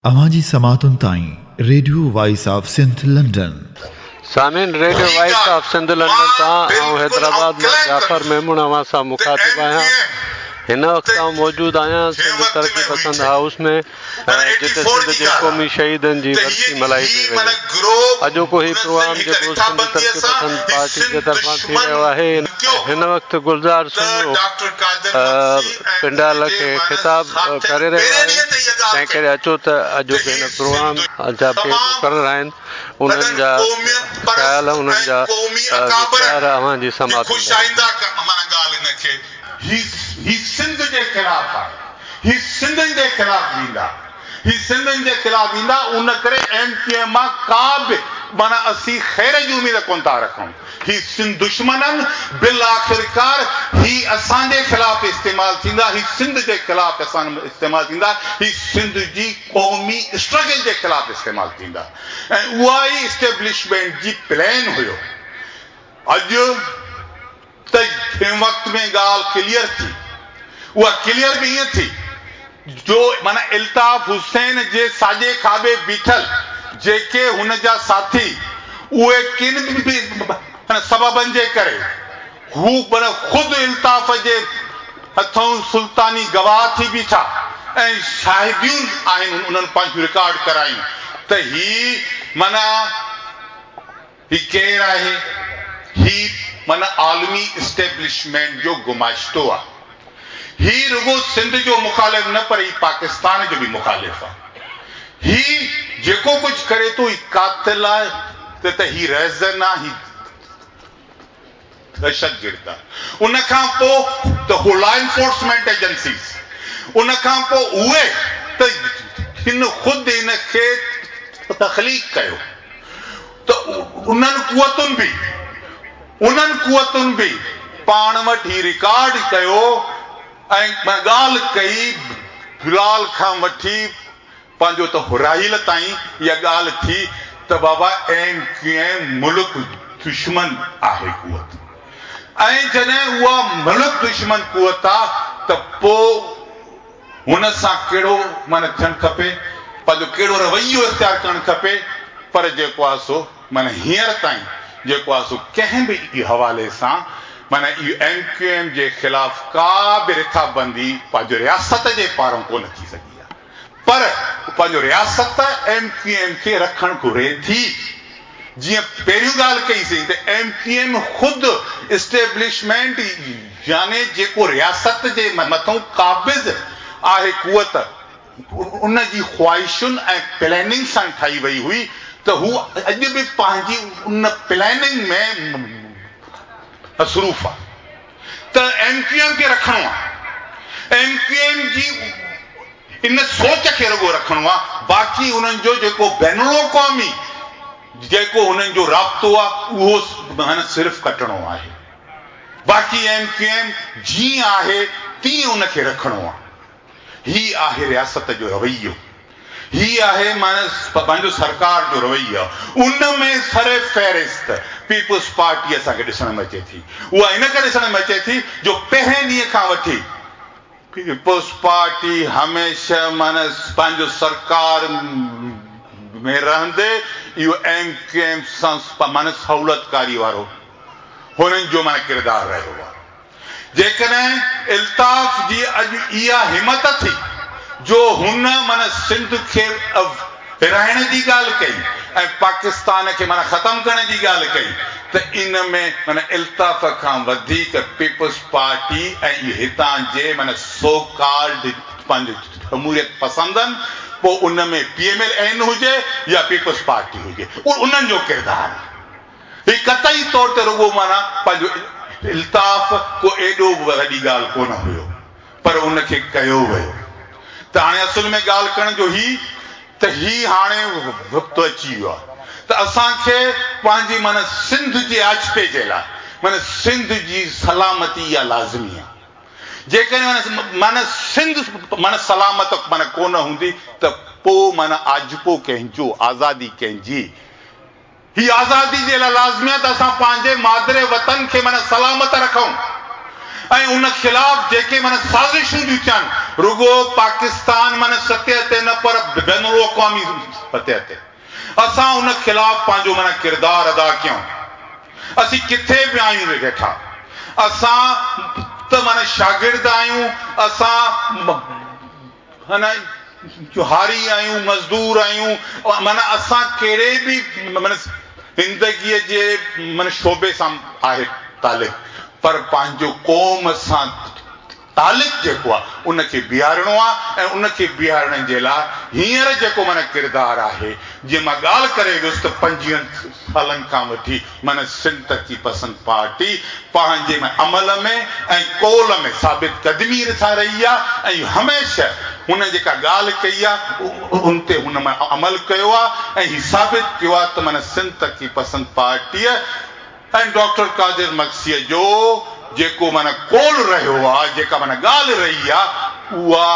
اوهان جي سماعتن تائين radio voice of Sindh London. سامعين radio voice of Sindh London تان آئون حيدرآباد مان جعفر ميمڻ اوهان سان مخاطب آهيان. هن وقت آئون موجود آهيان سنڌ ترقي پسند هائوس ۾ جتي سنڌ جي قومي شهيدن جي ورسي ملهائي پئي وڃي. اڄوڪو هي پروگرام جيڪو سنڌ ترقي پسند پارٽي جي طرفان ٿي رهيو آهي هن وقت گلزار سومرو پنڊال کي خطاب ڪري رهيو آهي تنهن ڪري اچو ته اڄوڪي هن پروگرام جا ڪي مقرر آهن انهن جا خيال انهن جا ويچار اوهان جي سماعت ۾ هي سنڌ جي خلاف آهي هي سنڌين جي خلاف ويندا هي سنڌين جي خلاف ويندا ان ڪري ايم ڪيو ايم مان ڪا به معنيٰ اسين خير جي اميد ڪونه ٿا رکون. هي سنڌ دشمن آهن، بالآخرڪار هي اسان جي خلاف استعمال ٿيندا، هي سنڌ جي خلاف استعمال ٿيندا، هي سنڌ جي قومي اسٽرگل جي خلاف استعمال ٿيندا ۽ اها ئي اسٽيبلشمينٽ جي پلان هيو. اڄ ته هن وقت ۾ ڳالهه ڪليئر ٿي، اها ڪليئر به ائين ٿي جو معنيٰ الطاف حسين جي ساڄي کاٻي بيٺل جيڪي هن جا ساٿي اهي ڪن به سببن جي ڪري هو معنيٰ خود الطاف جي هٿئون سلطاني گواهه ٿي بيٺا ۽ شاهديون آهن انهن پنهنجون رڪارڊ ڪرايون ته هي معنيٰ هي ڪير آهي؟ هي معنيٰ عالمي اسٽيبلشمينٽ جو گماشتو آ. هي رڳو سنڌ جو مخالف نه پر هي پاڪستان جو به مخالف آ. هي جيڪو ڪجهه ڪري ٿو هي قاتل آ ته هي رهزن آ هي دهشتگرد آ. ان کان پو ته هو لا انفورسمينٽ ايجنسيز ان کان پو اهي ته هن خود هن کي تخليق ڪيو. ته انهن قوتن به انهن قوتن به پاڻ وٽ هي رڪارڊ ڪيو ۽ ڳالهه ڪئي بلال کان وٺي پنهنجو ته راحيل تائين اها ڳالهه ٿي ته بابا ايم ڪيو ايم ملڪ دشمن آهي قوت ۽ جڏهن اها ملڪ دشمن قوت آ ته پوء هن سان ڪهڙو معنيٰ ٿيڻ کپي، پنهنجو ڪهڙو رويو اختيار ڪرڻ کپي، پر جيڪو آهي سو معنيٰ هينئر تائين جيڪو آهي سو ڪنهن به اهي حوالي سان معنيٰ اهو ايم ڪيو ايم جي خلاف ڪا به رٿابندي پنهنجو رياست جي پاران ڪونه ٿي سگهي آهي پر پنهنجو رياست ايم ڪيو ايم کي رکڻ گهري ٿي. جيئن پهريون ڳالهه ڪئي سين ته ايم ڪيو ايم خود اسٽيبلشمينٽ يعني جيڪو رياست جي مٿئون قابض آهي قوت ان جي خواهشن ۽ پلاننگ سان ٺاهي وئي هئي ته هو اڄ به پنهنجي ان پلاننگ ۾ مصروف آهي ته ايم ڪيو ايم کي رکڻو آهي ايم ڪيو ايم جي ان سوچ کي رڳو رکڻو آ باقي انهن جو جيڪو بين الاقوامي جيڪو انهن جو رابطو آ اهو معنيٰ صرف ڪٽڻو آهي باقي ايم ڪيو ايم جيئن آهي تيئن ان کي رکڻو آ هي آهي رياست جو رويو هي آهي معنيٰ پنهنجو سرڪار جو رويو ان ۾ سر فهرست پيپلز پارٽي اسان کي ڏسڻ ۾ اچي ٿي اها ان ڪري ڏسڻ ۾ اچي ٿي جو پهرين ڏينهن کان وٺي پيپلز پارٽي هميشه معنيٰ پنهنجو سرڪار ۾ رهندي اهو ايم ڪيو ايم سان معنيٰ سهولتڪاري وارو هنن جو معنيٰ ڪردار رهيو آهي. جيڪڏهن الطاف جي اڄ اها همت ٿي جو هن معنيٰ سنڌ کي ورهائڻ جي ڳالهه ڪئي ۽ پاڪستان کي معنيٰ ختم ڪرڻ جي ڳالهه ڪئي ته ان ۾ معنيٰ الطاف کان وڌيڪ پيپلز پارٽي ۽ اهي هتان جي معنيٰ سو ڪالڊ پنهنجو جمهوريت پسندن پوء ان ۾ پي ايم ايل اين هجي يا پيپلز پارٽي هجي اهو انهن جو ڪردار آهي. هي قطعي طور تي رڳو معنيٰ پنهنجو الطاف ڪو ايڏو به وڏي ڳالهه ڪونه هيو پر ان کي ڪيو ويو ته هاڻي اصل ۾ ڳالهه ڪرڻ جو هي ته هي هاڻي وقت اچي ويو آهي ته اسان کي پنهنجي معنيٰ سنڌ جي آجپي جي لاء معنيٰ سنڌ جي سلامتي اها لازمي آهي جيڪڏهن معنيٰ سنڌ معنيٰ سلامت معنيٰ ڪونه هوندي ته پوء معنيٰ آجپو ڪنهن جو آزادي ڪنهن جي هي آزادي جي لاء لازمي آهي ته اسان پنهنجي مادر وطن کي معنيٰ سلامت رکون ۽ ان خلاف جيڪي معنيٰ سازشون ٿيون ٿين رڳو پاڪستان معنيٰ سطح تي نه پر بين الاقوامي سطح تي اسان ان خلاف پنهنجو معنيٰ ڪردار ادا ڪيون. اسين ڪٿي به آهيون ويٺا اسان ته معنيٰ شاگرد آهيون اسان معنيٰ هاري آهيون مزدور آهيون معنيٰ اسان ڪهڙي به معنيٰ زندگيء جي معنيٰ شعبي سان آهي تعلق پر پنهنجو قوم سان تعلق جيڪو آهي ان کي بيهارڻو آهي ۽ ان کي بيهارڻ جي لاء هينئر جيڪو معنيٰ ڪردار آهي جيئن مان ڳالهه ڪري ويس ته پنجويهن سالن کان وٺي معنيٰ سنڌ ترقي پسند پارٽي پنهنجي عمل ۾ ۽ قول ۾ ثابت قدمي سان رهي آهي ۽ هميشه هن جيڪا ڳالهه ڪئي آهي ان تي هن عمل ڪيو آهي ۽ هي ثابت ڪيو آهي ته معنيٰ سنڌ ترقي پسند پارٽيء ۽ ڊاڪٽر قادر مگسيء جو جيڪو معنيٰ قول رهيو آهي، جيڪا معنيٰ ڳالهه رهي آهي، اها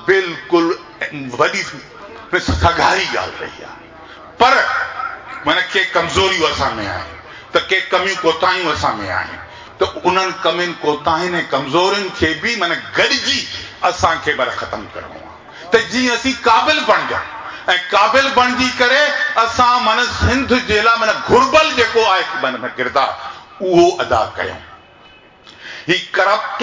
بلڪل وڏي سگهاري ڳالهه رهي آهي. پر معنيٰ ڪي ڪمزوريون اسان ۾ آهن ته ڪي ڪميون ڪوتاهيون اسان ۾ آهن ته انهن ڪمين ڪوتاهين ۽ ڪمزورين کي به معنيٰ گڏجي اسان کي معنيٰ ختم ڪرڻو آهي. ته جيئن اسين قابل بڻجون ۽ قابل بڻجي ڪري اسان معنيٰ سنڌ جي لاء معنيٰ گهربل جيڪو آهي معنيٰ ڪردار اهو ادا ڪيون. هي ڪرپٽ،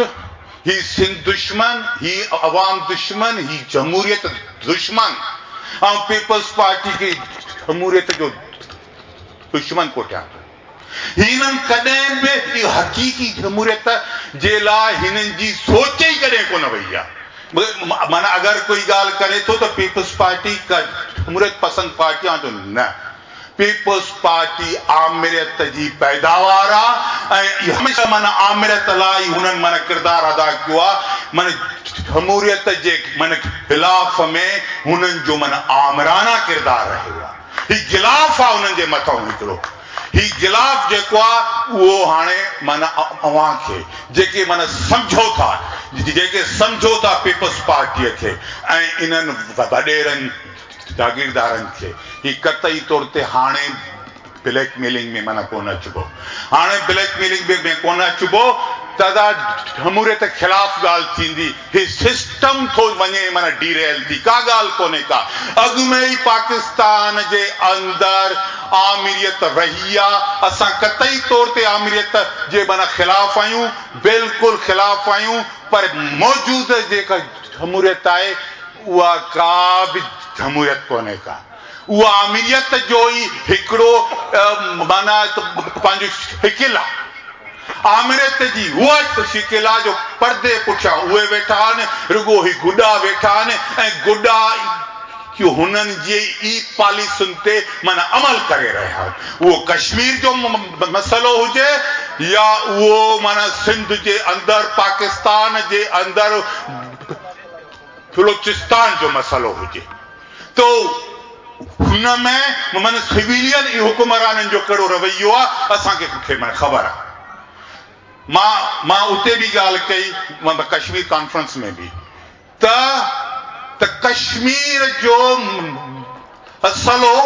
هي سنڌ دشمن، هي عوام دشمن، هي جمهوريت دشمن، آئون پيپلز پارٽي کي جمهوريت جو دشمن ڪوٺيان ٿو. هنن ڪڏهن به اهو حقيقي جمهوريت جي لاء هنن جي سوچ ئي ڪڏهن ڪونه وئي آهي. معنيٰ اگر ڪوئي ڳالهه ڪري ٿو ته پيپلز پارٽي ڪا جمهوريت پسند پارٽي آهي ته نه، پيپلز پارٽي آمريت جي پيداوار آهي ۽ هميشه معنيٰ آمريت لاء ئي هنن معنيٰ ڪردار ادا ڪيو آهي، معنيٰ جمهوريت جي معنيٰ خلاف ۾ هنن جو معنيٰ آمرانه ڪردار رهيو آهي. هي غلاف آ انهن جي مٿئون هڪڙو هي غلاف جيڪو آ اهو هاڻي معنيٰ اوهان کي جيڪي معنيٰ سمجهو ٿا جيڪي سمجهو ٿا پيپلز پارٽيء کي ۽ انهن وڏيرن جاگيردارن کي هي قطعي طور تي هاڻي بليڪ ميلنگ ۾ معنيٰ ڪونه اچبو. هاڻي بليڪ ميلنگ ۾ ڪونه اچبو ته ادا جمهوريت خلاف ڳالهه ٿيندي. هي سسٽم ٿو وڃي معنيٰ ڊي ريل ٿي. ڪا ڳالهه ڪونهي ڪا. اڳ ۾ ئي پاڪستان جي اندر آمريت رهي آ. اسان قطعي طور تي آمريت جي معنيٰ خلاف آهيون. بلڪل خلاف آهيون پر موجوده جيڪا جمهوريت آهي اها ڪا به جمهوريت ڪونهي ڪا. اها آمريت جو ئي هڪڙو معنيٰ ته پنهنجو شڪل آ. آمريت جي اها شڪل آ جو پردي پٺيان اهي ويٺا آهن، رڳو هي گڏا ويٺا آهن ۽ گڏا هنن جي ئي پاليسين تي معنيٰ عمل ڪري رهيا آهن. اهو ڪشمير جو مسئلو هجي يا اهو معنيٰ سنڌ جي اندر پاڪستان جي اندر بلوچستان جو مسئلو هجي. ته هن ۾ معنيٰ سويلين حڪمرانن جو ڪهڙو رويو آ اسان کي کي معنيٰ خبر آ. مان مان اتي به ڳالهه ڪئي ڪشمير ڪانفرنس ۾ به ته ته ڪشمير جو مسئلو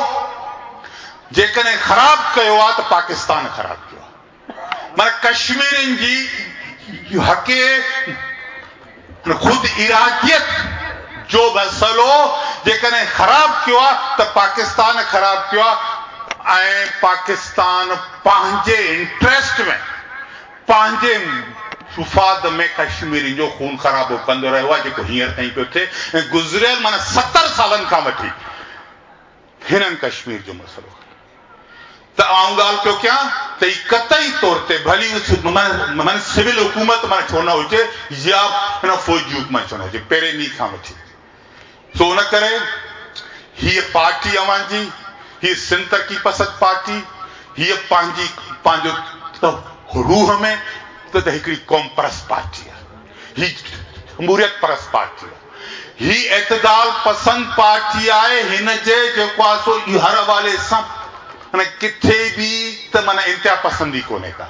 جيڪڏهن خراب ڪيو آ ته پاڪستان خراب ڪيو آ. معنيٰ ڪشميرين جي حق خود اراديت جو مسئلو جيڪڏهن خراب ٿيو آهي ته پاڪستان خراب ٿيو آهي ۽ پاڪستان پنهنجي انٽريسٽ ۾ پنهنجي مفاد ۾ ڪشميرين جو خون خرابو ڪندو رهيو آهي جيڪو هينئر تائين پيو ٿئي ۽ گذريل معنيٰ 70 سالن کان وٺي هنن ڪشمير جو مسئلو کڻي ته آئون ڳالهه پيو ڪيان ته هي قطعي طور تي ڀلي معنيٰ سول حڪومت معنيٰ ڇو نه هجي يا معنيٰ فوجي حڪومت ڇو نه هجي پهرين ڏينهن کان وٺي سو ان ڪري هيء پارٽي اوهان جي هيء سنڌ ترقي پسند پارٽي هيء پنهنجي پنهنجو روح ۾ ته هڪڙي قوم پرست پارٽي آهي هي جمهوريت پرست پارٽي آهي. هي اعتدال پسند پارٽي آهي، هن جي جيڪو آهي سو اهو هر حوالي سان معنيٰ ڪٿي به ته معنيٰ انتها پسندي ڪونهي ڪا.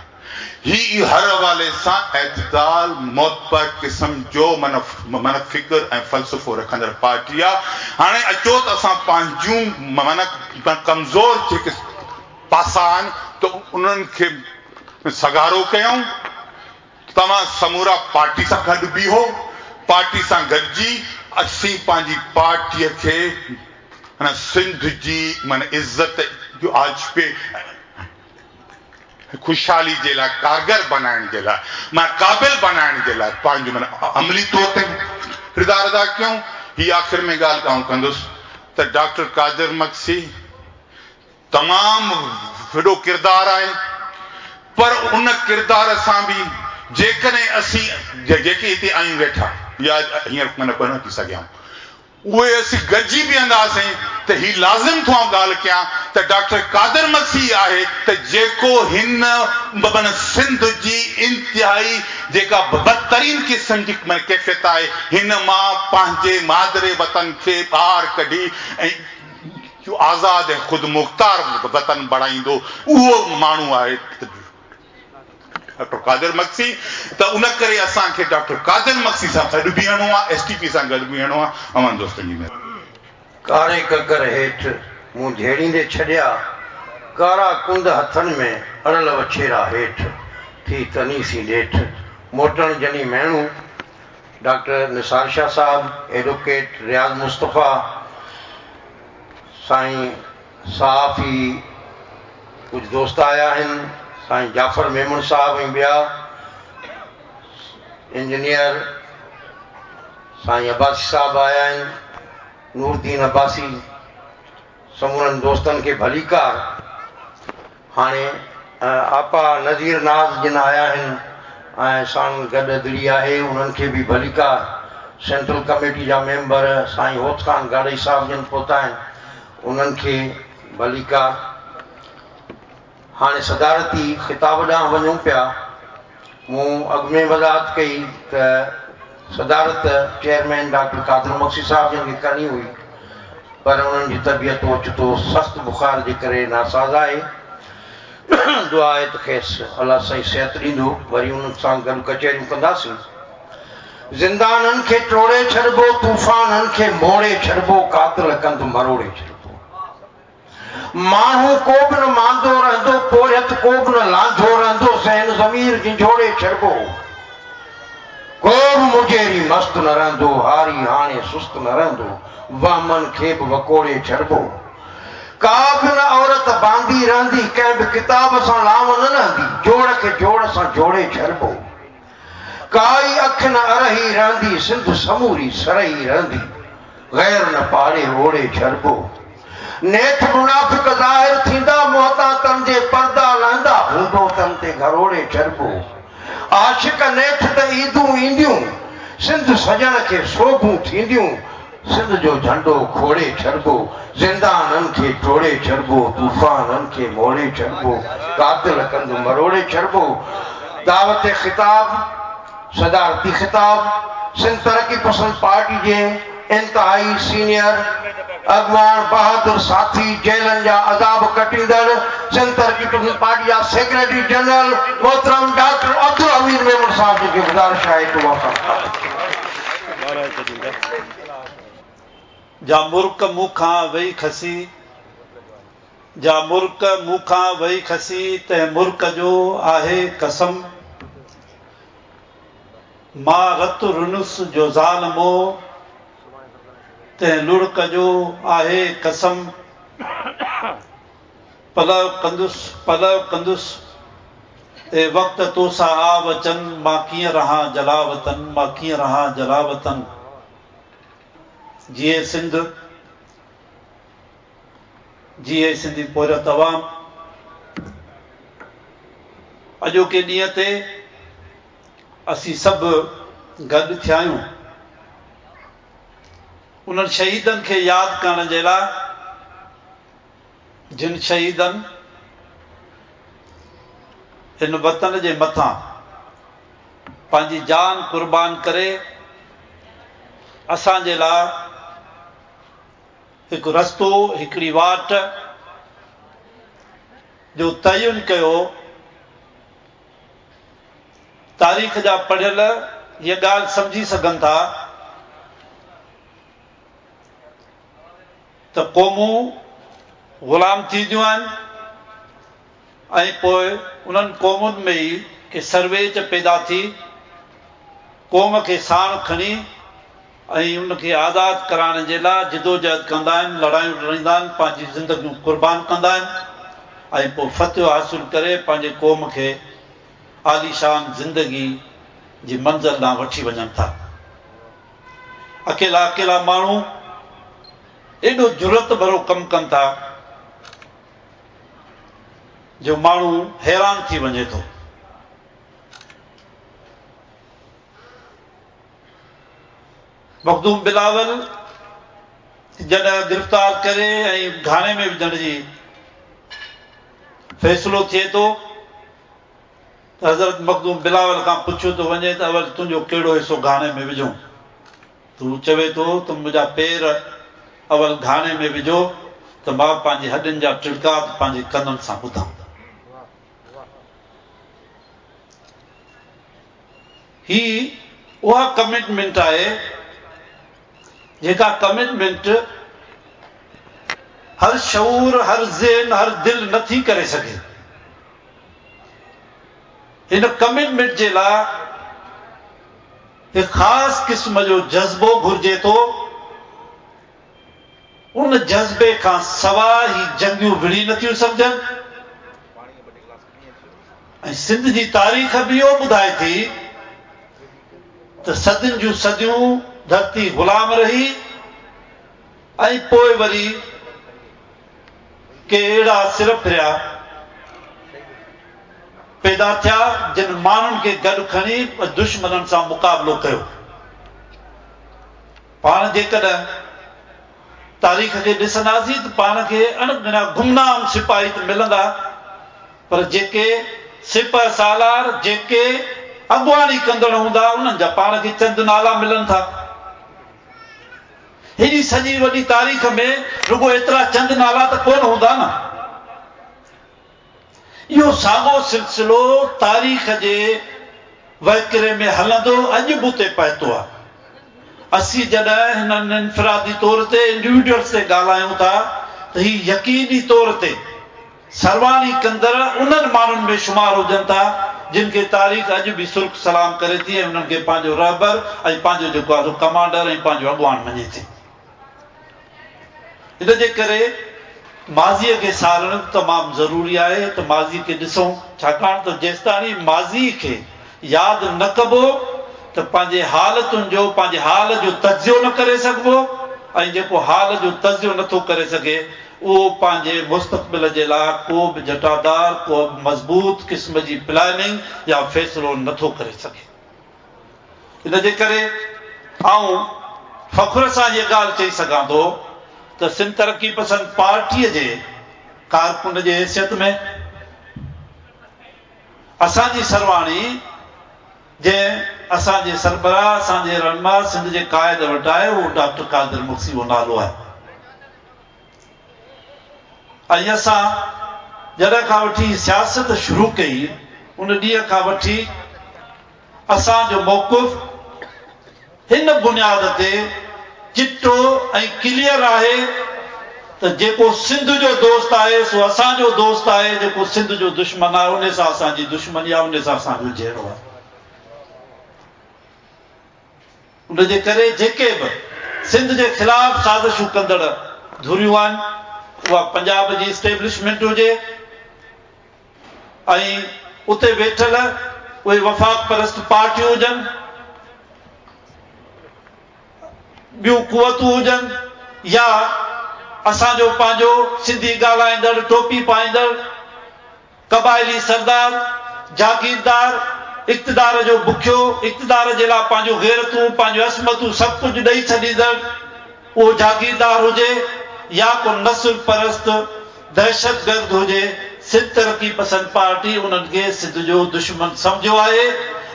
هي اهو هر حوالي سان اعتدال معتبر قسم جو معنيٰ معنيٰ فڪر ۽ فلسفو رکندڙ پارٽي آهي. هاڻي اچو ته اسان پنهنجون معنيٰ ڪمزور جيڪي پاسا آهن ته انهن کي سگهارو ڪيون. توهان سمورا پارٽي سان گڏ بيهو، پارٽي سان گڏجي اسين پنهنجي پارٽيء کي معنيٰ سنڌ جي معنيٰ عزت جو آجپي ۽ خوشحالي جي لاء ڪارگر بنائڻ جي لاء معنيٰ قابل بنائڻ جي لاء پنهنجو معنيٰ عملي طور تي ڪردار ادا ڪيون. هي آخر ۾ ڳالهه آئون ڪندس ته ڊاڪٽر قادر مگسي تمام وڏو ڪردار آهي پر ان ڪردار سان به جيڪڏهن اسين جيڪي هتي آهيون ويٺا يا هينئر معنيٰ ڪونه اچي سگهيا آهيون اهي اسين گڏجي بيهنداسين ته هي لازم ٿو آئون ڳالهه ڪيان ته ڊاڪٽر قادر مگسي آهي ته جيڪو هن معنيٰ سنڌ جي انتهائي جيڪا بدترين قسم جي معنيٰ ڪيفيت آهي هن مان پنهنجي مادر وطن کي ٻاهر ڪڍي ۽ جو آزاد ۽ خودمختار وطن بڻائيندو اهو ماڻهو آهي ڊاڪٽر قادر مگسي ته ان ڪري اسان کي ڊاڪٽر قادر مگسي سان گڏ بيهڻو آهي ايس ٽي پي سان گڏ بيهڻو آهي اوهان دوستن جي مهرباني. ڪاري ڪڪر هيٺ مون جهيڙيندي ڇڏيا، ڪارا ڪنڊ هٿن ۾ اڙل وڇيرا هيٺ ٿي تني سين ڏيٺ موٽڻ جني مهڻو ڊاڪٽر نثار شاهه صاحب، ايڊووڪيٽ رياض مصطفيٰ، سائين صحافي ڪجهه دوست آيا آهن، سائين جعفر ميمڻ صاحب ۽ ٻيا، انجنيئر سائين عباسي صاحب آيا آهن، نور الدين عباسي، سمورن دوستن کي ڀليڪار. هاڻي آپا نذير ناز جن آيا آهن ۽ ساڻن گڏ ادڙي آهي انهن کي به ڀليڪار. سينٽرل ڪميٽي جا ميمبر سائين هوت خان گاڏهي صاحب جن پهتا آهن انهن کي ڀليڪار. هاڻي صدارتي خطاب ڏانهن وڃون پيا. مون اڳ ۾ وضاحت ڪئي ته صدارت چيئرمين ڊاڪٽر قادر مگسي صاحب جن کي ڪرڻي هئي پر انهن جي طبيعت اوچتو سخت بخار جي ڪري ناساز آهي. دعا آهي ته کيس الله سائين صحت ڏيندو. وري انهن سان گڏ ڪچهريون ڪنداسين. زندانن کي ٽوڙي ڇڏبو، طوفانن کي موڙي ڇڏبو، قاتل ڪنڌ مروڙي ڇڏبو. ماڻهو ڪو به نه ماندو رهندو، پورهيت ڪو به نه لانجهو رهندو، ذهن ضمير جهنجهوڙي ڇڏبو. ڪو به مجيري مست نه رهندو، هاري هاڻي سست نه رهندو، وهمن کي به وڪوڙي ڇڏبو. ڪا به نه عورت باندي رهندي، ڪنهن به ڪتاب سان لانء نه لهندي، جوڙ کي جوڙ سان جوڙي ڇڏبو. ڪائي اک نه ارهي رهندي، سنڌ سموري سرهي رهندي، غير نه پاڙي اوڙي ڇڏبو. نيٺ منافق ظاهر ٿيندا، منهن تان تن جي پردا لهندا، هوندو تن تي گهروڙي ڇڏبو. عاشق نيٺ ته عيدون اينديون، سنڌ سڄڻ کي سوڀون ٿينديون، سنڌ جو جهنڊو کوڙي ڇڏبو، زندانن کي ٽوڙي ڇڏبو، طوفانن کي موڙي ڇڏبو، قاتل ڪنڌ مروڙي ڇڏبو. دعوت خطاب، صدارتي خطاب، سنڌ ترقي پسند پارٽي جي انتهائي سينيئر اڳواڻ بهادر ساٿي جيلن جا عذاب ڪٽيندڙ سنڌ ترقي پسند پارٽي جا سيڪريٽري جنرل محترم ڊاڪٽر عبدالحميد ميمڻ صاحب جن کي گذارش آهي ته هو اسان سان خطاب ڪن. جا مرڪ مون کان وئي کسي. جا مرڪ مون کان وئي کسي، تنهن مرڪ جو آهي قسم. مان رت رنس جو زال مئو، تنهن لڙڪ جو آهي قسم. پلئه ڪندس، پلئه ڪندس، اي وقت توسان آ وچن، مان ڪيئن رهان جلاوطن، مان ڪيئن رهان جلاوطن. جيئي سنڌ، جيئي سنڌي پورهيت عوام. اڄوڪي ڏينهن تي اسين سڀ گڏ ٿيا آهيون انهن شهيدن کي ياد ڪرڻ جي لاء جن شهيدن هن وطن جي مٿان پنهنجي جان قربان ڪري اسان جي لاء هڪ رستو، هڪڙي واٽ جو تعين ڪيو. تاريخ جا پڙهيل هيء ڳالهه سمجهي سگهن ٿا ته قومون غلام ٿينديون آهن ۽ پوء انهن قومن ۾ ئي ڪي سرويچ پيدا ٿي قوم کي ساڻ کڻي ۽ ان کي آزاد ڪرائڻ جي لاء جدوجهد ڪندا آهن، لڙايون لڙيندا آهن، پنهنجي زندگيون قربان ڪندا آهن ۽ پوء فتح حاصل ڪري پنهنجي قوم کي عاليشان زندگي جي منزل ڏانهن وٺي وڃن ٿا. اڪيلا اڪيلا ماڻهو ايڏو جرئت ڀرو ڪم ڪن ٿا جو ماڻهو حيران ٿي وڃي ٿو. مخدوم بلاول جڏهن گرفتار ڪري ۽ گهاڻي ۾ وجهڻ جي فيصلو ٿئي ٿو ته حضرت مخدوم بلاول کان پڇيو ٿو وڃي ته اول تنهنجو ڪهڙو حصو گهاڻي ۾ وجهون ته هو چوي ٿو ته منهنجا پير اول گهاڻي ۾ وجهو ته مان پنهنجي هڏين جا ٽڙڪا به پنهنجي ڪنن سان ٻڌان. هي اها ڪمٽمينٽ آهي جيڪا ڪمٽمينٽ هر شعور، هر ذهن، هر دل نه ٿي ڪري سگهي. هن ڪمٽمينٽ جي لاء هڪ خاص قسم جو جذبو گهرجي ٿو. ان جذبي کان سواء هي جنگيون وڙهي نٿيون سگهجن ۽ سنڌ جي تاريخ به اهو ٻڌائي ٿي ته صدين جون صديون ڌرتي غلام رهي ۽ پوء وري ڪي اهڙا سر ڦريا پيدا ٿيا جن ماڻهن کي گڏ کڻي دشمنن سان مقابلو ڪيو. پاڻ جيڪڏهن تاريخ کي ڏسنداسين ته پاڻ کي اڻ ڳڻيا گمنام سپاهي ته ملندا پر جيڪي سپهه سالار جيڪي اڳواڻي ڪندڙ هوندا انهن جا پاڻ کي چند نالا ملن ٿا. هيڏي سڄي وڏي تاريخ ۾ رڳو ايترا چند نالا ته ڪونه هوندا نه. اهو ساڳو سلسلو تاريخ جي وهڪري ۾ هلندو اڄ به اتي پهتو آهي. اسين جڏهن هنن انفرادي طور تي Individuals تي ڳالهايون ٿا ته هي يقيني طور تي سرواڻي ڪندڙ انهن ماڻهن ۾ شمار هجن ٿا جن کي تاريخ اڄ به سرخ سلام ڪري ٿي ۽ انهن کي پنهنجو رهبر ۽ پنهنجو جيڪو آهي سو ڪمانڊر ۽ پنهنجو اڳواڻ مڃي ٿي. ان جي ڪري ماضيء کي سارڻ به تمام ضروري آهي ته ماضيء کي ڏسون، ڇاڪاڻ ته جيستاڻي ماضيء کي ياد نه ڪبو ته پنهنجي حالتن جو، پنهنجي حال جو تجزيو نه ڪري سگهبو ۽ جيڪو حال جو تجزيو نه ٿو ڪري سگهي اهو پنهنجي مستقبل جي لاء ڪو به جٽادار، ڪو به مضبوط قسم جي پلاننگ يا فيصلو نه ٿو ڪري سگهي. ان جي ڪري آئون فخر سان هيء ڳالهه چئي سگهان ٿو ته سنڌ ترقي پسند پارٽيء جي ڪارڪن جي حيثيت ۾ اسان جي سرواڻي جنهن اسان جي سربراهه، اسان جي رهنما، سنڌ جي قائد وٽ آهي، اهو ڊاڪٽر قادر مگسي اهو نالو آهي. ۽ اسان جڏهن کان وٺي سياست شروع ڪئي ان ڏينهن کان وٺي اسان جو موقف هن بنياد تي چٽو ۽ ڪليئر آهي ته جيڪو سنڌ جو دوست آهي سو اسان جو دوست آهي جيڪو سنڌ جو دشمن آهي ان سان اسان جي دشمني آهي ان سان اسان جو جهيڙو آهي. ان جي ڪري جيڪي به سنڌ جي خلاف سازشون ڪندڙ ڌريون آهن اها پنجاب جي اسٽيبلشمينٽ هجي ۽ اتي ويٺل اهي وفاق پرست پارٽيون هجن ٻيون قوتون هجن يا اسان جو پنهنجو سنڌي ڳالهائيندڙ ٽوپي پائيندڙ قبائلي سردار، جاگيردار، اقتدار جو بکيو، اقتدار جي لاء پنهنجون غيرتون، پنهنجون عصمتون سڀ ڪجهه ڏئي ڇڏيندڙ اهو جاگيردار هجي يا ڪو نسل پرست دهشتگرد هجي، سنڌ ترقي پسند پارٽي انهن کي سنڌ جو دشمن سمجهيو آهي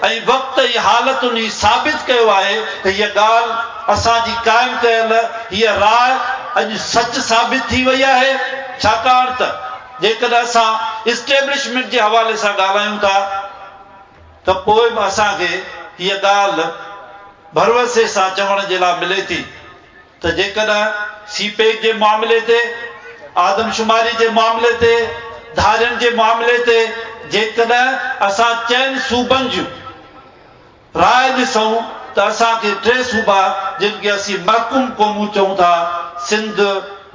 ۽ وقت ۽ حالتن هي ثابت ڪيو آهي ته هيء ڳالهه اسان جي قائم ڪيل هيء راء اڄ سچ ثابت ٿي وئي آهي ڇاڪاڻ ته جيڪڏهن اسان اسٽيبلشمينٽ جي حوالي سان ڳالهايون ٿا ته پوء به اسان کي هيء ڳالهه ڀروسي سان چوڻ جي لاء ملي ٿي ته جيڪڏهن سي پيڪ جي معاملي تي، آدمشماري جي معاملي تي، ڌارين جي معاملي تي جيڪڏهن اسان چئن صوبن جون راء ڏسون ته اسان کي ٽي صوبا جن کي اسين محڪوم قومون چئون ٿا، سنڌ،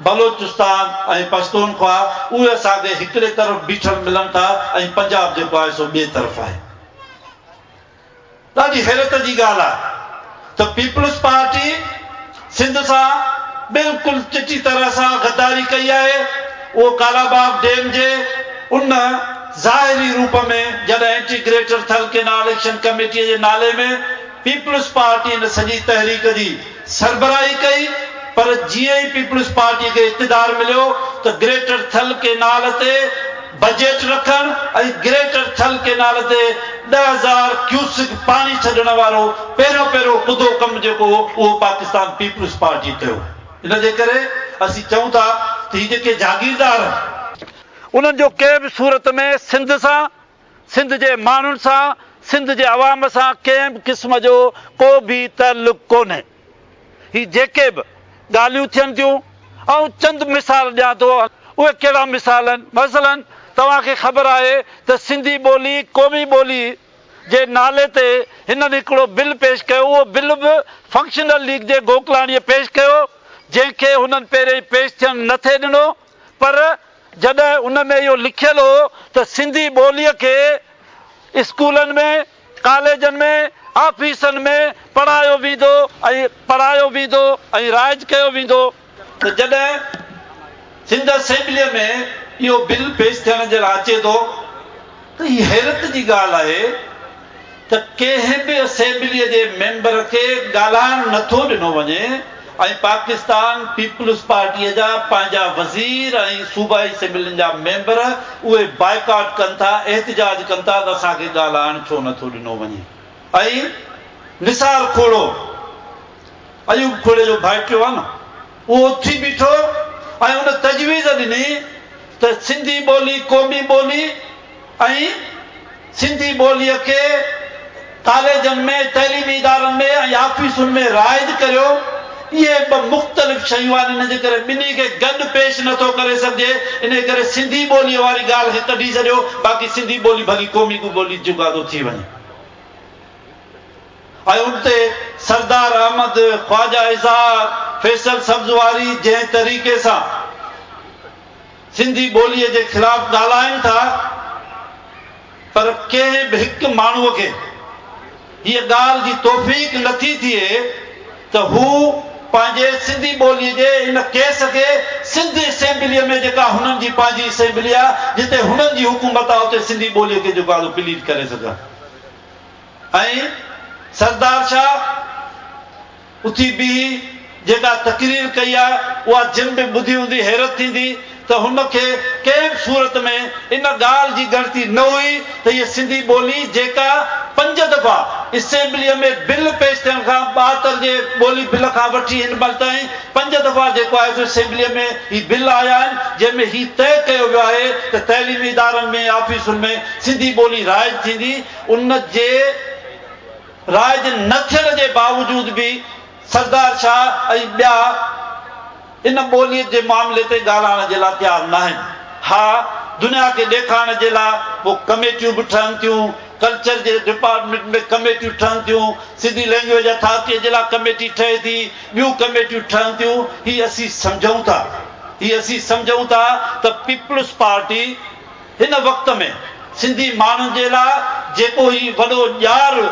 بلوچستان ۽ پشتونخوا، اهي اسان کي هڪڙي طرف بيٺل ملن ٿا ۽ پنجاب جيڪو آهي سو ٻئي طرف آهي. ڏاڍي حيرت جي ڳالهه آهي ته پيپلز پارٽي سنڌ سان بلڪل چٽي طرح سان غداري ڪئي آهي، اهو ڪالاباغ ڊيم جي ان ظاهري روپ ۾ جڏهن anti greater Thal canal action ڪميٽيء جي نالي ۾ پيپلز پارٽي ان سڄي تحريڪ جي سربراهي ڪئي پر جيئن ئي پيپلز پارٽيء کي اقتدار مليو ته گريٽر ٿل ڪينال تي بجيٽ رکڻ ۽ گريٽر ٿل ڪينال تي 10,000 ڪيوسڪ پاڻي ڇڏڻ وارو پهريون پهريون ڪڌو ڪم جيڪو هو اهو پاڪستان پيپلز پارٽي ڪيو. ان جي ڪري اسين چئون ٿا ته هي جيڪي جاگيردار آهن. انهن جو ڪنهن به صورت ۾ سنڌ سان، سنڌ جي ماڻهن سان، سنڌ جي عوام سان ڪنهن به قسم جو ڪو به تعلق ڪونهي. هي جيڪي به ڳالهيون ٿين ٿيون، آئون چند مثال ڏيان ٿو، اهي ڪهڙا مثال آهن؟ مثلاً توهان کي خبر آهي ته سنڌي ٻولي قومي ٻولي جي نالي تي هنن هڪڙو بل پيش ڪيو، اهو بل به فنڪشنل ليگ جي گوڪلاڻيء پيش ڪيو، جنهن کي هنن پهرئين پيش ٿيڻ نه ٿي ڏنو، پر جڏهن ان ۾ اهو لکيل هو ته سنڌي ٻوليء کي اسڪولن ۾، ڪاليجن ۾، آفيسن ۾ پڙهايو ويندو ۽ پڙهايو ويندو ۽ رائج ڪيو ويندو ته جڏهن سنڌ اسيمبليء ۾ اهو بل پيش ٿيڻ جي لاء اچي ٿو ته هي حيرت جي ڳالهه آهي ته ڪنهن به اسيمبليء جي ميمبر کي ڳالهائڻ نه ٿو ڏنو وڃي ۽ پاڪستان پيپلز پارٽيء جا پنهنجا وزير ۽ صوبائي اسيمبلين جا ميمبر اهي بائيڪاٽ ڪن ٿا، احتجاج ڪن ٿا ته اسان کي ڳالهائڻ ڇو نه ٿو ڏنو وڃي ۽ نثار کوڙو، ايوب کوڙي جو ڀائٽيو آهي نه، اهو اٿي بيٺو ۽ ان تجويز ڏني ته سنڌي ٻولي قومي ٻولي ۽ سنڌي ٻوليء کي ڪاليجن ۾، تعليمي ادارن ۾ ۽ آفيسن ۾ رائج ڪريو. اهي ٻه مختلف شيون آهن، ان جي ڪري ٻنهي کي گڏ پيش نه ٿو ڪري سگهجي. انهيء ڪري سنڌي ٻوليء واري ڳالهه کي ڪڍي ڇڏيو، باقي سنڌي ٻولي ڀلي قومي ٻولي جڳادو ٿي وڃي. ۽ ان تي سردار احمد، خواجه اظهار، فيصل سبزواري جنهن طريقي سان سنڌي ٻوليء جي خلاف ڳالهائين ٿا پر ڪنهن به هڪ ماڻهوء کي هيء ڳالهه جي توفيق نٿي ٿئي ته هو پنهنجي سنڌي ٻوليء جي ان ڪيس کي سنڌ اسيمبليء ۾ جيڪا هنن جي پنهنجي اسيمبلي آهي جتي هنن جي حڪومت آهي اتي سنڌي ٻوليء کي جيڪو آهي سو پليڊ ڪري سگهن ۽ سردار شاهه اٿي بيهي جيڪا تقرير ڪئي آهي اها جن به ٻڌي هوندي حيرت ٿيندي ته هن کي ڪنهن به صورت ۾ ان ڳالهه جي ڳڻتي نه هئي ته هيء سنڌي ٻولي جيڪا پنج دفعا اسيمبليء ۾ بل پيش ٿيڻ کان 72 جي ٻولي بل کان وٺي هن مهل تائين پنج دفعا جيڪو آهي سو اسيمبليء ۾ هي بل آيا آهن جنهن ۾ هي طئي ڪيو ويو آهي ته تعليمي ادارن ۾ آفيسن ۾ سنڌي ٻولي رائج ٿيندي ان جي رائج نه ٿيڻ جي باوجود به سردار شاهه ۽ ٻيا ان ٻوليء جي معاملي تي ڳالهائڻ جي لاء تيار ناهن. ها، دنيا کي ڏيکارڻ جي لاء پوء ڪميٽيون به ٺهن ٿيون، ڪلچر جي ڊپارٽمينٽ ۾ ڪميٽيون ٺهن ٿيون، سنڌي لينگويج اٿارٽيء جي لاء ڪميٽي ٺهي ٿي، ٻيون ڪميٽيون ٺهن ٿيون. هي اسين سمجهون ٿا، هي اسين سمجهون ٿا ته پيپلز پارٽي هن وقت ۾ سنڌي ماڻهن جي لاء جيڪو هي وڏو ڄار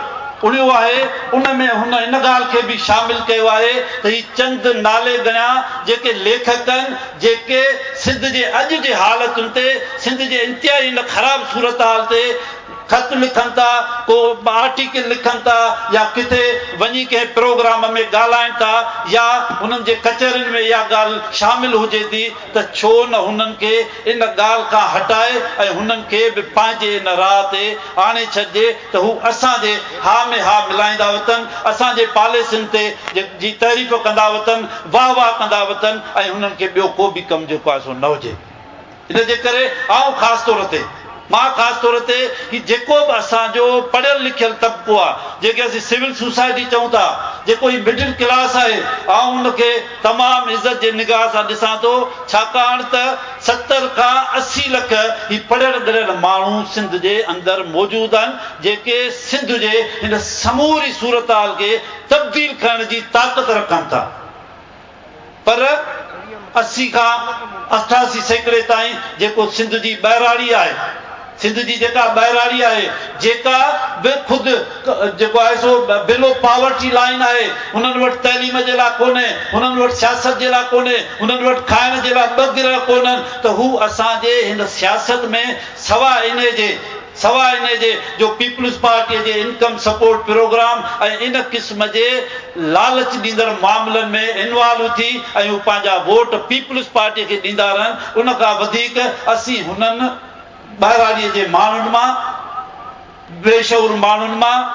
اڻيو آهي، ان ۾ هن ان ڳالهه کي به شامل ڪيو آهي ته هي چند نالي ڳڻيا جيڪي ليکڪ آهن، جيڪي سنڌ جي اڄ جي حالتن تي، سنڌ جي انتهائي هن خراب صورتحال تي خط لکن ٿا، ڪو آرٽيڪل لکن ٿا يا ڪٿي وڃي ڪنهن پروگرام ۾ ڳالهائين ٿا يا هنن جي ڪچهرين ۾ اها ڳالهه شامل هجي ٿي ته ڇو نه هنن کي ان ڳالهه کان هٽائي ۽ هنن کي به پنهنجي ان راهه تي آڻي ڇڏجي ته هو اسان جي ها ۾ ها ملائيندا وتن، اسان جي پاليسين تي جي تعريف ڪندا وتن، واهه واهه ڪندا وتن ۽ هنن کي ٻيو ڪو به ڪم جيڪو آهي سو نه هجي. ان جي ڪري آئون خاص طور تي. مان خاص طور تي هي جيڪو به اسان جو پڙهيل لکيل طبقو آ، جنهن کي اسين سول سوسائٽي چئون ٿا، جيڪو هي مڊل ڪلاس آهي، آئون ان کي تمام عزت جي نگاهه سان ڏسان ٿو، ڇاڪاڻ ته 70 کان 80 لک هي پڙهيل ڳڙهيل ماڻهو سنڌ جي اندر موجود آهن، جيڪي سنڌ جي هن سموري صورتحال کي تبديل ڪرڻ جي طاقت رکن ٿا. پر 80 کان 88 سيڪڙي تائين جيڪو سنڌ جي ٻهراڙي آهي، سنڌ جي جيڪا ٻهراڙي آهي، جيڪا به خود جيڪو آهي سو بلو پاورٽي لائين آهي، انهن وٽ تعليم جي لاء ڪونهي، انهن وٽ سياست جي لاء ڪونهي، انهن وٽ کائڻ جي لاء ٻه گرهه ڪونهن ته هو اسان جي هن سياست ۾ سواء انهي جي سواء انهي جي جو پيپلز پارٽيء جي انڪم سپورٽ پروگرام ۽ ان قسم جي لالچ ڏيندڙ معاملن ۾ انوالو ٿي ۽ هو پنهنجا ووٽ پيپلز پارٽيء کي ڏيندا رهن، ان کان وڌيڪ اسين هنن ٻهراڙيء جي ماڻهن مان، بي شعور ماڻهن مان،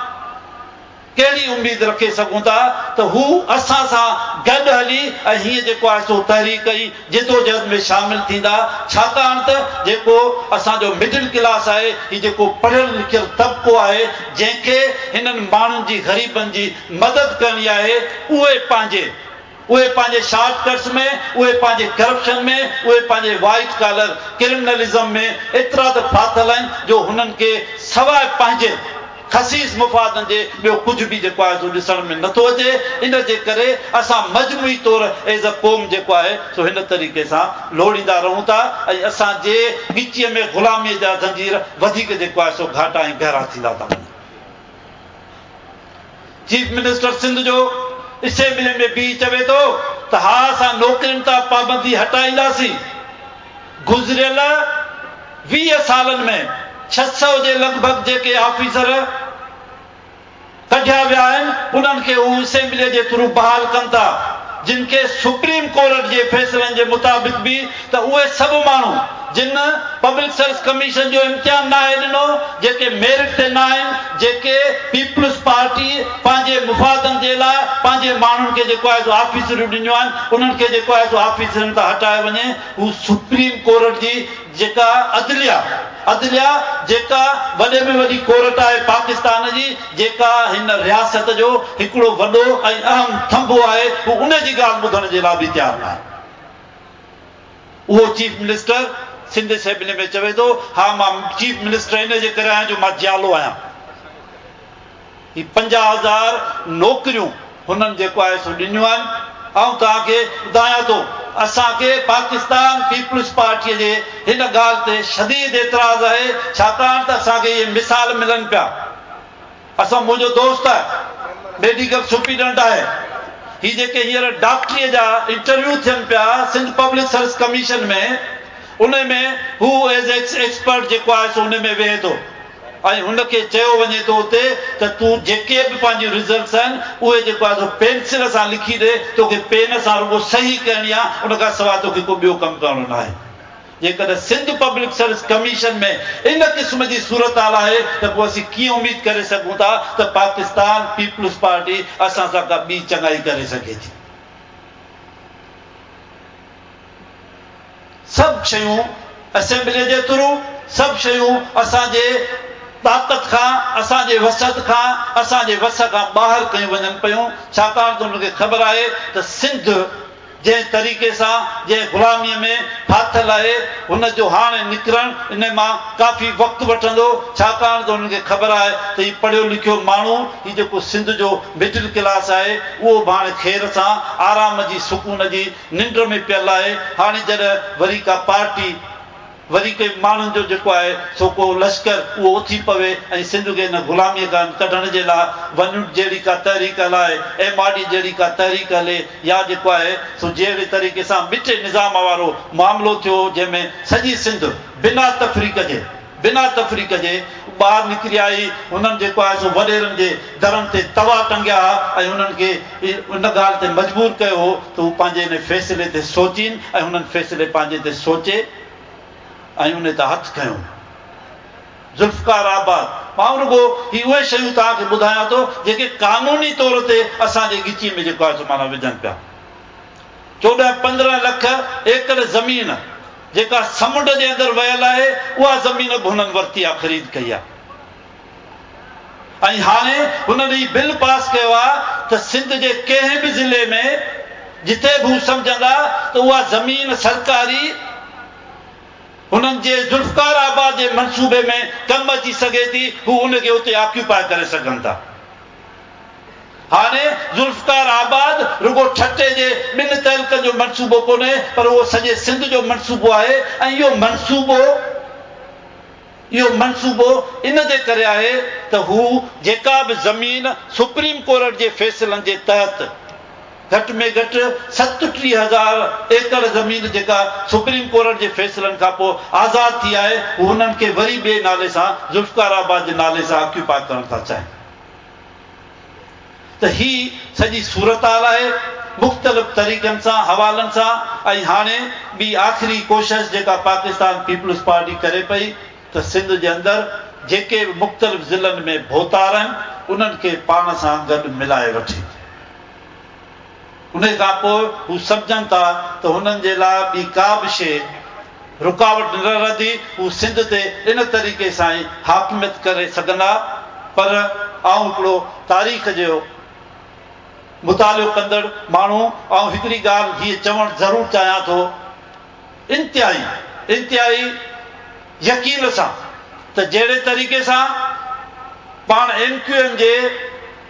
ڪهڙي اميد رکي سگهون ٿا ته هو اسان سان گڏ هلي ۽ هيئن جيڪو آهي سو تحريڪ ۽ جدوجهد ۾ شامل ٿيندا، ڇاڪاڻ ته جيڪو اسان جو مڊل ڪلاس آهي، هي جيڪو پڙهيل لکيل طبقو آهي، جنهن کي هنن ماڻهن جي غريبن جي مدد ڪرڻي آهي، اهي پنهنجي اهي پنهنجي شارٽ ڪٽس ۾، اهي پنهنجي ڪرپشن ۾، اهي پنهنجي وائيٽ ڪالر ڪرمنلزم ۾ ايترا ته ڦاٿل آهن جو هنن کي سواء پنهنجي خسيس مفادن جي ٻيو ڪجهه به جيڪو آهي سو ڏسڻ ۾ نٿو اچي. ان جي ڪري اسان مجموعي طور ايز ا قوم جيڪو آهي سو هن طريقي سان لوڙيندا رهون ٿا ۽ اسان جي ڳچيء ۾ غلاميء جا زنجير وڌيڪ جيڪو آهي سو گهاٽا ۽ گهرا ٿيندا ٿا وڃن. چيف منسٽر سنڌ جو اسيمبلي ۾ بيهي چوي ٿو ته ها اسان نوڪرين تان پابندي هٽائينداسين، گذريل 20 سالن ۾ 600 جي لڳ ڀڳ جيڪي آفيسر ڪڍيا ويا آهن انهن کي هو اسيمبلي جي ٿرو بحال ڪن ٿا جن کي سپريم ڪورٽ جي فيصلن جي مطابق به ته اهي سڀ ماڻهو جن پبلڪ سروس ڪميشن جو امتحان ناهي ڏنو، جيڪي ميرٽ تي ناهن، جيڪي پيپلز پارٽي پنهنجي مفادن جي لاء پنهنجي ماڻهن کي جيڪو آهي سو آفيسريون ڏنيون آهن، انهن کي جيڪو آهي سو آفيسرن تان هٽايو وڃي. هو سپريم ڪورٽ جي جيڪا عدليه، عدليه جيڪا وڏي ۾ وڏي ڪورٽ آهي پاڪستان جي، جيڪا هن رياست جو هڪڙو وڏو ۽ اهم ٿنڀو آهي، هو ان جي ڳالهه ٻڌڻ جي لاء به تيار ناهي. اهو چيف منسٽر سنڌ اسيمبلي ۾ چوي ٿو، ها مان چيف منسٽر ان جي ڪري آهيان جو مان جيالو آهيان. هي 50,000 نوڪريون هنن جيڪو آهي سو ڏنيون آهن. آئون توهان کي ٻڌايان ٿو اسان کي پاڪستان پيپلز پارٽيء جي هن ڳالهه تي شديد اعتراض آهي ڇاڪاڻ ته اسان کي اهي مثال ملن پيا. اسان منهنجو دوست آهي ميڊيڪل سپريڊنٽ آهي هي جيڪي هينئر ڊاڪٽريء جا انٽرويو ٿين پيا سنڌ پبلڪ سروس ڪميشن ۾ ان ۾ هو ايز ايڪسپرٽ جيڪو آهي سو ان ۾ ويهي ٿو ۽ هن کي چيو وڃي ٿو اتي ته تون جيڪي به پنهنجيون رزلٽس آهن اهي جيڪو آهي سو پينسل سان لکي ڏي توکي پين سان رڳو صحيح ڪرڻي آهي ان کان سواء توکي ڪو ٻيو ڪم ڪرڻو ناهي. جيڪڏهن سنڌ پبلڪ سروس ڪميشن ۾ ان قسم جي صورتحال آهي ته پوء اسين ڪيئن اميد ڪري سگهون ٿا ته پاڪستان پيپلز پارٽي اسان سان ڪا ٻي چڱائي ڪري سگهي ٿي. سڀ شيون اسيمبلي جي ٿرو، سڀ شيون اسان جي طاقت کان، اسان جي وسعت کان، اسان جي وس کان ٻاهر ڪيون وڃن پيون، ڇاڪاڻ ته انهن کي خبر آهي ته سنڌ جنهن طريقي سان جنهن غلاميء ۾ ڦاٿل آهي، هن جو هاڻي نڪرڻ ان مان ڪافي وقت وٺندو، ڇاڪاڻ ته هنن کي خبر آهي ته هي پڙهيو لکيو ماڻهو، هي جيڪو سنڌ جو مڊل ڪلاس آهي، اهو به هاڻي خير سان آرام جي سڪون جي ننڊ ۾ پيل آهي، هاڻي جڏهن وري ڪا پارٽي. وري ڪي ماڻهن جو جيڪو آهي سو ڪو لشڪر اهو اٿي پوي ۽ سنڌ کي ان غلاميء کان ڪڍڻ جي لاء ون يونٽ جهڙي ڪا تحريڪ هلائي، ايم آر ڊي جهڙي ڪا تحريڪ هلي يا جيڪو آهي سو جهڙي طريقي سان ٻٽي نظام وارو معاملو ٿيو هو جنهن ۾ سڄي سنڌ بنا تفريق جي بنا تفريق جي ٻاهر نڪري آئي هنن جيڪو آهي سو وڏيرن جي درن تي توا ٽنگيا ها ۽ انهن کي ان ڳالهه تي مجبور ڪيو هو ته هو پنهنجي ان فيصلي تي سوچين ۽ هنن فيصلي پنهنجي تي سوچي ۽ ان تان هٿ کنيو. ذوالفقار آباد، مان رڳو هي اهي شيون توهان کي ٻڌايان ٿو جيڪي قانوني طور تي اسان جي ڳچيء ۾ جيڪو آهي سو معنيٰ وجهن پيا. 14 15 لک ايڪڙ زمين. جيڪا سمنڊ جي اندر ويل آهي، اها زمين به هنن ورتي آهي، خريد ڪئي آهي. ۽ هاڻي هنن هي بل پاس ڪيو آهي ته سنڌ جي ڪنهن به ضلعي ۾ جتي به هو سمجهندا ته اها زمين سرڪاري هنن جي ذوالفقار آباد جي منصوبي ۾ ڪم اچي سگهي ٿي، هو ان کي اتي آڪيوپائي ڪري سگهن ٿا. هاڻي ذوالفقار آباد رڳو ٺٽي جي ٻن تعلقن جو منصوبو ڪونهي پر اهو سڄي سنڌ جو منصوبو آهي ۽ اهو منصوبو اهو منصوبو ان جي ڪري آهي ته هو جيڪا به زمين سپريم ڪورٽ جي فيصلن جي تحت گهٽ ۾ گهٽ 37 هزار ايڪڙ زمين جيڪا سپريم ڪورٽ جي فيصلن کان پوء آزاد ٿي آهي هو انهن کي وري ٻئي نالي سان ذوالفقار آباد جي نالي سان آڪيوپائي ڪرڻ ٿا چاهين. ته هي سڄي صورتحال آهي مختلف طريقن سان حوالن سان ۽ هاڻي ٻي آخري ڪوشش جيڪا پاڪستان پيپلز پارٽي ڪري پئي ته سنڌ جي اندر جيڪي به مختلف ضلعن ۾ ڀوتار آهن انهن کي پاڻ سان گڏ ملائي وٺي انهي کان پوء هو سمجهن ٿا ته هنن جي لاء ٻي ڪا به شيء رڪاوٽ نه رهندي، هو سنڌ تي ان طريقي سان ئي حاڪميت ڪري سگهندا. پر آئون هڪڙو تاريخ جو مطالعو ڪندڙ ماڻهو آئون هڪڙي ڳالهه هيء چوڻ ضرور چاهيان ٿو، انتهائي انتهائي يقين سان ته جهڙي طريقي سان پاڻ ايم ڪيو ايم جي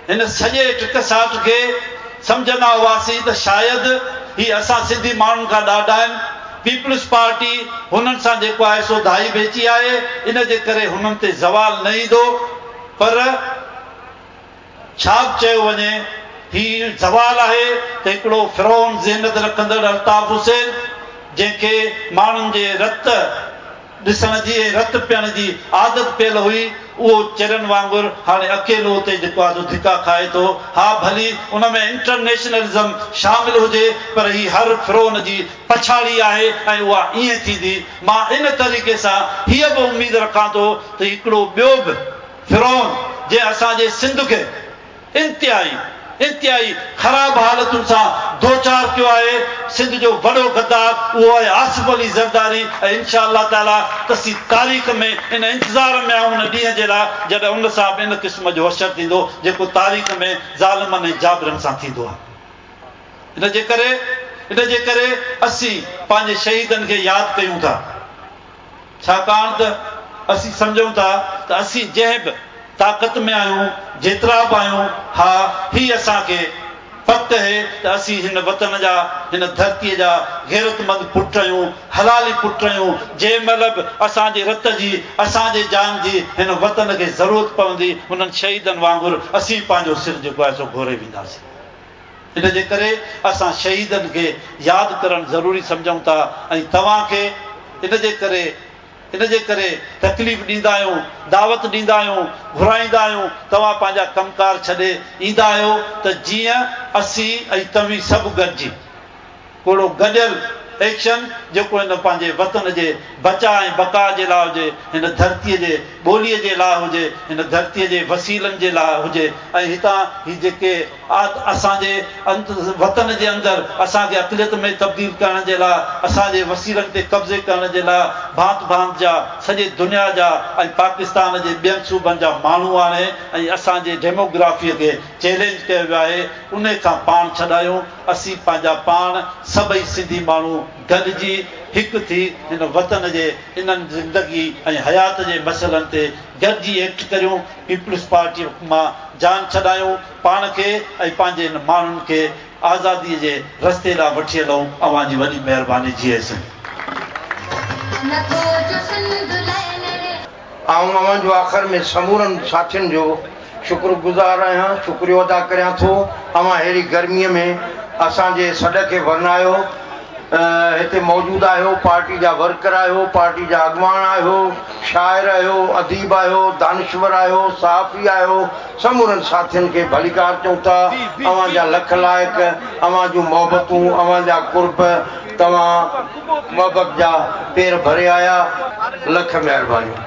هن سڄي ٽڪساٽ کي سمجهندا هئاسين ته شايد هي اسان سنڌي ماڻهن کان ڏاڍا آهن، پيپلز پارٽي هنن سان جيڪو آهي سو ڌائي ڀيچي آهي، ان جي ڪري هنن تي زوال نه ايندو پر ڇا به چيو وڃي هي زوال آهي ته هڪڙو فرعون ذهنيت رکندڙ الطاف حسين جنهن کي ماڻهن جي رت ڏسڻ جي ۽ رت پيئڻ جي عادت پيل هئي، اهو چرين وانگر هاڻي اڪيلو اتي جيڪو آهي سو ڌڪا کائي ٿو. ها ڀلي ان ۾ انٽرنيشنلزم شامل هجي پر هي هر فرعون جي پڇاڙي آهي ۽ اها ائين ٿيندي. مان ان طريقي سان هيء به اميد رکان ٿو ته هڪڙو ٻيو به فرعون جنهن اسان جي سنڌ کي انتهائي انتهائي خراب حالتن سان دوچار ڪيو آهي، سنڌ جو وڏو غدار اهو آهي آصف علي زرداري ۽ انشاء الله تعالي تسين تاريخ ۾ ان انتظار ۾ آهيون ان ڏينهن جي لاء جڏهن ان سان به ان قسم جو حشر ٿيندو جيڪو تاريخ ۾ ظالمن ۽ جابرن سان ٿيندو آهي. ان جي ڪري ان جي ڪري اسين پنهنجي شهيدن کي ياد ڪيون ٿا. ڇاڪاڻ ته اسين سمجهون ٿا ته اسين جنهن به طاقت ۾ آهيون، جيترا به آهيون، ها، هي اسان کي پڪ اهي ته اسين هن وطن جا، هن ڌرتيء جا غيرتمند پٽ آهيون، حلالي پٽ آهيون، جنهن مهل به اسان جي رت جي، اسان جي جان جي هن وطن کي ضرورت پوندي، انهن شهيدن وانگر اسين پنهنجو سر جيڪو آهي سو گهوري وينداسين. ان جي ڪري اسان شهيدن کي ياد ڪرڻ ضروري سمجهون ٿا ۽ توهان کي ان جي ڪري ان جي ڪري تڪليف ڏيندا آهيون، دعوت ڏيندا آهيون، گهرائيندا آهيون، توهان پنهنجا ڪم ڪار ڇڏي ايندا آهيو ته جيئن اسين ۽ توهين سڀ گڏجي ڪوڙو گڏيل ايڪشن جيڪو هن پنهنجي وطن جي بچاء ۽ بقاء جي لاء هجي، هن ڌرتيء جي ٻوليء جي لاء هجي، هن ڌرتيء جي وسيلن جي لاء هجي ۽ هتان هي جيڪي اسان جي وطن جي اندر اسان کي اقليت ۾ تبديل ڪرڻ جي لاء اسان جي وسيلن تي قبضي ڪرڻ جي لاء ڀانت ڀانت جا سڄي دنيا جا ۽ پاڪستان جي ٻين صوبن جا ماڻهو آڻي ۽ اسان جي ڊيموگرافيء کي چئلينج ڪيو ويو آهي انهي کان پاڻ ڇڏايون. اسين پنهنجا پاڻ سڀئي سنڌي ماڻهو گڏجي هڪ ٿي هن وطن جي انهن زندگي ۽ حيات جي مسئلن تي گڏجي ايڪٽ ڪريون، پيپلز پارٽي مان جان ڇڏايون، پاڻ کي ۽ پنهنجي هن ماڻهن کي آزادي جي رستي ڏانهن وٺي هلون، اوهان جي وڏي مهرباني جيئي سنڌ. آئون اوهان جو آخر ۾ سمورن ساٿين جو شڪر گذار آهيان، شڪريو ادا ڪريان ٿو، اوهان ههڙي گرميء ۾ اسان جي سڏ کي ورنايو، هتي موجود آهيو، پارٽي جا ورڪر آهيو، پارٽي جا اڳواڻ آهيو، شاعر آهيو، اديب آهيو، دانشور آهيو، صحافي آهيو، سمورن ساٿين کي ڀليڪار چئون ٿا، اوهان جا لک لائق، اوهان جون محبتون، اوهان جا قرب، توهان محبت جا پير ڀري آيا، لک مهربانيون.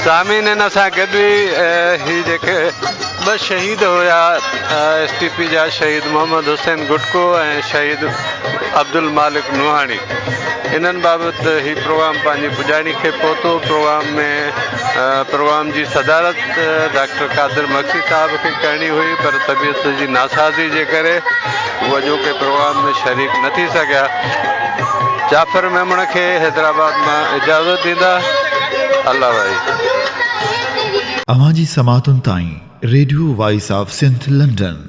سامعين ان سان گڏ ئي هي جيڪي ٻه شهيد هيا ايس ٽي پي جا شهيد محمد حسين گٽڪو ۽ شهيد عبدالمالڪ نوحاڻي انهن بابت هي پروگرام پنهنجي پڄاڻي کي پهتو پروگرام ۾ پروگرام جي صدارت ڊاڪٽر قادر مگسي صاحب کي ڪرڻي هئي پر طبيعت جي ناسازي جي ڪري هو اڄوڪي پروگرام ۾ شريڪ نه ٿي سگهيا. جعفر ميمڻ کي حيدرآباد مان اجازت ڏيندا. الله وائي. اوهان جي سماعتن تائين radio voice of Sindh London.